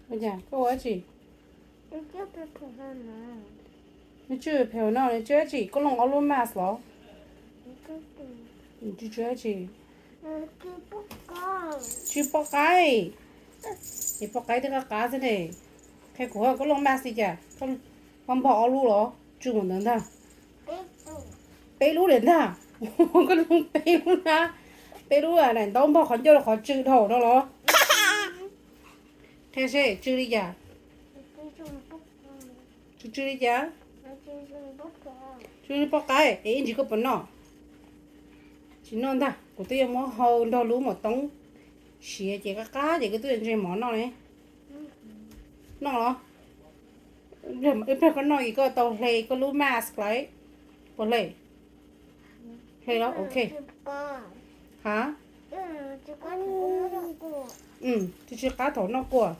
Koj ua dab tsi? Nws tsw phem no, nws tsw dab tsi? Koj looj ob lub mask los? Nws tsw dab tsi? Tsw poj qaib. Es poj qaib twb qab qab xwb ne. Qhia kuv, koj looj mask li cas? Koj npog ob lub los tsw mus ntawd ntag. Peb lub li ntag. Koj looj peb lub na. Peb lub, daim ntaub npog qhov ncauj rau qhov tsw dhau no los? Qhia seb tsw li cas? Tsw tsw li cas? Tsw poj qaib. Es ib ntsis koj puas noj? Tsis noj ntag, kuv twb yuav muab hau nrog lub maum toob siav ces qab qab ces koj twb yuav ntse mov noj ne. Noj los? Ib pliag koj noj es koj tau hle koj lub mask lawm. Puas hle? Hle los, ok. Ha? Tsis tsis qab thaum noj kua.